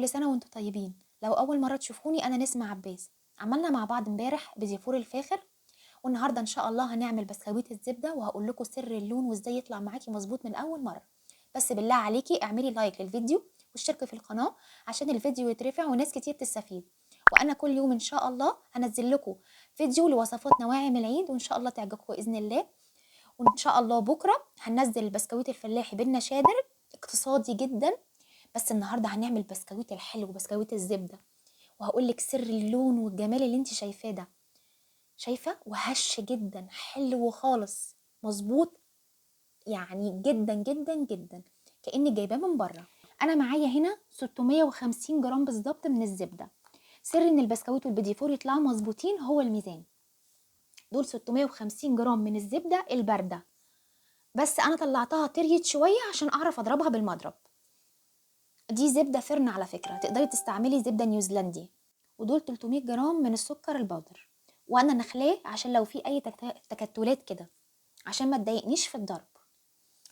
كل سنة وانتم طيبين. لو أول مرة تشوفوني، أنا نسمة عباس. عملنا مع بعض امبارح بيتيفور الفاخر، والنهاردة إن شاء الله هنعمل بسكويت الزبدة، وهقول لكم سر اللون وإزاي يطلع معاكي مظبوط من أول مرة. بس بالله عليكي اعملي like للفيديو واشتركي في القناة عشان الفيديو يترفع وناس كتير تستفيد. وأنا كل يوم إن شاء الله هنزل لكم فيديو لوصفات نواعم العيد، وإن شاء الله تعجبكم بإذن الله. وإن شاء الله بكرة هننزل البسكويت الفلاحي بالنشادر، اقتصادي جدا. بس النهارده هنعمل بسكويت الحلو، بسكويت الزبدة، وهقول لك سر اللون والجمال اللي انت شايفاه ده. شايفه؟ وهش جدا، حلو خالص، مظبوط يعني جدا جدا جدا، كأني جايباه من بره. انا معايا هنا 650 جرام بالظبط من الزبدة. سر ان البسكويت والبيتيفور يطلعوا مظبوطين هو الميزان. دول 650 جرام من الزبدة البارده، بس انا طلعتها تريت شوية عشان اعرف اضربها بالمضرب. دي زبدة فرن على فكرة، تقدري تستعملي زبدة نيوزيلندي. ودول 300 جرام من السكر البودر، وانا نخلاه عشان لو في اي تكتلات كده، عشان ما تضايقنيش في الضرب.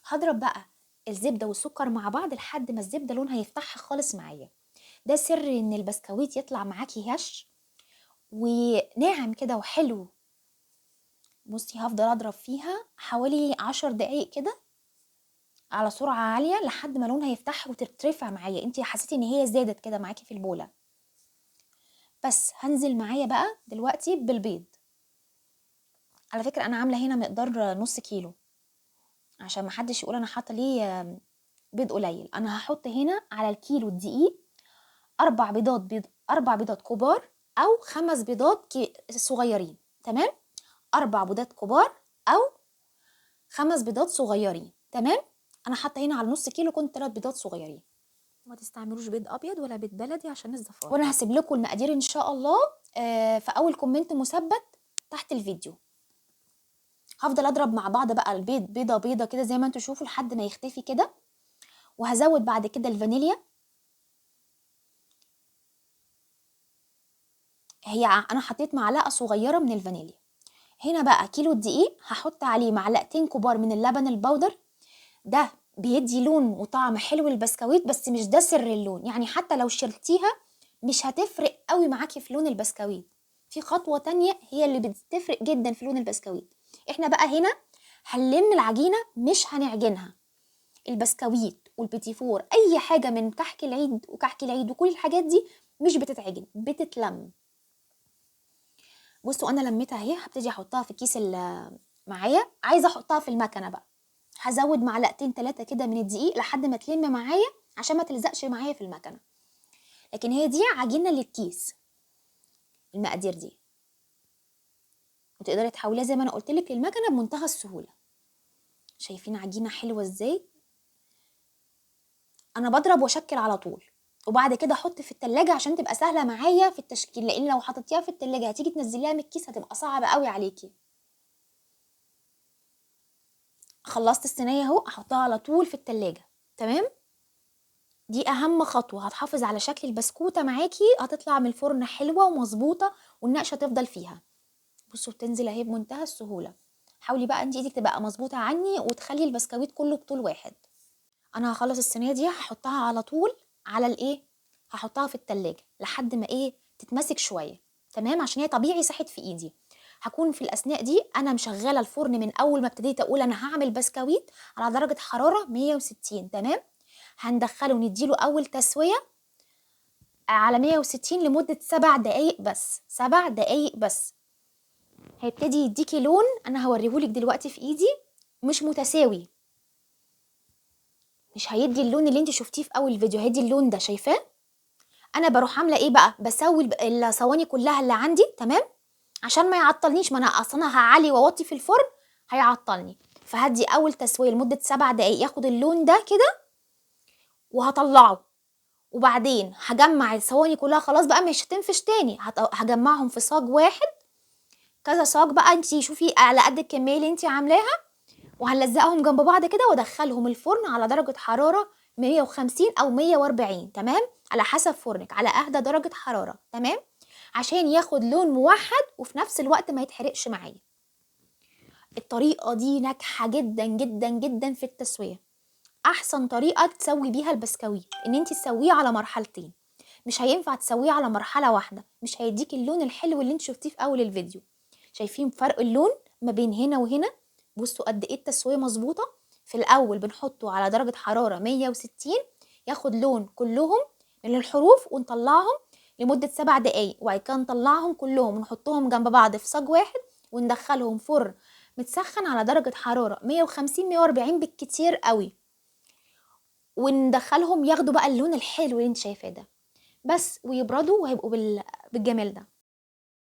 هضرب بقى الزبدة والسكر مع بعض لحد ما الزبدة لونها يفتحها خالص معايا. ده سر ان البسكويت يطلع معاكي هش وناعم كده وحلو. بصي هفضل اضرب فيها حوالي 10 دقايق كده على سرعة عالية لحد ما لونها يفتح وتترفع معايا. انتي حسيتي ان هي زادت كده معاكي في البوله. بس هنزل معايا بقى دلوقتي بالبيض. على فكرة انا عامله هنا مقدار نص كيلو عشان ما حدش يقول انا حاطه ليه بيض قليل. انا هحط هنا على الكيلو الدقيق 4 بيضات، بيض 4 بيضات كبار او 5 بيضات صغيرين، تمام؟ 4 بيضات كبار او 5 بيضات صغيرين، تمام؟ انا حاطه هنا على نص كيلو كنت 3 بيضات صغيرين. ما تستعملوش بيض ابيض ولا بيض بلدي عشان الزفاره. وانا هسيب لكم المقادير ان شاء الله في اول comment مثبت تحت الفيديو. هفضل اضرب مع بعض بقى البيض بيضة بيضة كده زي ما انتم شوفوا لحد ما يختفي كده. وهزود بعد كده الفانيليا. هي انا حطيت معلقه صغيرة من الفانيليا. هنا بقى كيلو الدقيق هحط عليه معلقتين كبار من اللبن البودر. ده بيدي لون وطعم حلو للبسكويت، بس مش ده سر اللون، يعني حتى لو شلتيها مش هتفرق قوي معاكي في لون البسكويت. في خطوة تانية هي اللي بتفرق جدا في لون البسكويت. احنا بقى هنا هنلم العجينة مش هنعجنها. البسكويت والبيتيفور اي حاجة من كحك العيد وكحك العيد وكل الحاجات دي مش بتتعجن، بتتلم. بصوا انا لميتها اهي، هبتدي احطها في كيس معايا. عايزة احطها في المكنة بقى، هزود معلقتين 3 كده من الدقيق لحد ما تلم معايا عشان ما تلزقش معايا في المكنة. لكن هي دي عجينة للكيس المقادير دي، وتقدري تحوليها زي ما انا قلت لك للمكنة بمنتهى السهولة. شايفين عجينة حلوة ازاي؟ انا بضرب واشكل على طول، وبعد كده احط في التلاجة عشان تبقى سهلة معايا في التشكيل، لان لو حطيتيها في التلاجة هتيجي تنزليها من الكيس هتبقى صعبة قوي عليكي. خلصت الصينية اهو، احطها على طول في التلاجة، تمام؟ دي اهم خطوة، هتحافظ على شكل البسكوتة معاكي، هتطلع من الفرن حلوة ومظبوطة والنقشة تفضل فيها. بصوا بتنزل اهي بمنتهى السهولة. حاولي بقى انت ايدك تبقى مظبوطة عني وتخلي البسكويت كله بطول واحد. انا هخلص الصينية دي هحطها على طول على الايه، هحطها في التلاجة لحد ما ايه تتمسك شوية، تمام؟ عشان هي طبيعي ساحت في ايدي. هكون في الاثناء دي انا مشغله الفرن من اول ما ابتديت اقول انا هعمل بسكويت على درجه حرارة 160، تمام؟ هندخله ونديله اول تسويه على 160 لمدة 7 دقايق بس، 7 دقايق بس. هيبتدي يديكي لون، انا هوريهولك دلوقتي في ايدي، مش متساوي، مش هيدي اللون اللي انت شفتيه في اول فيديو، هيدي اللون ده، شايفاه؟ انا بروح عامله ايه بقى؟ بسوي الصواني كلها اللي عندي، تمام؟ عشان ما يعطلنيش، ما انا اصلا هعلي واوطي في الفرن هيعطلني. فهدي اول تسويه لمدة 7 دقايق ياخد اللون ده كده وهطلعه، وبعدين هجمع الصواني كلها، خلاص بقى مش هتنفش تاني، هجمعهم في صاج واحد، كذا صاج بقى انتي شوفي على قد الكمية اللي انتي عاملاها، وهنلزقهم جنب بعض كده وادخلهم الفرن على درجه حرارة 150 او 140، تمام؟ على حسب فرنك، على اهدى درجه حرارة، تمام؟ عشان ياخد لون موحد وفي نفس الوقت ما يتحرقش معايا. الطريقة دي ناجحة جدا جدا جدا في التسوية. احسن طريقه تسوي بيها البسكويت ان انت تسويه على مرحلتين. مش هينفع تسويه على مرحلة واحدة، مش هيديك اللون الحلو اللي انت شفتيه في اول الفيديو. شايفين فرق اللون ما بين هنا وهنا؟ بصوا قد ايه التسوية مظبوطة. في الاول بنحطه على درجه حرارة 160 ياخد لون كلهم من الحروف، ونطلعهم لمدة 7 دقايق، وبعد كده نطلعهم كلهم ونحطهم جنب بعض في صاج واحد، وندخلهم فرن متسخن على درجة حرارة 150 140 بالكتير قوي، وندخلهم ياخدوا بقى اللون الحلو اللي انت شايفاه ده بس، ويبردوا وهيبقوا بالجمال ده.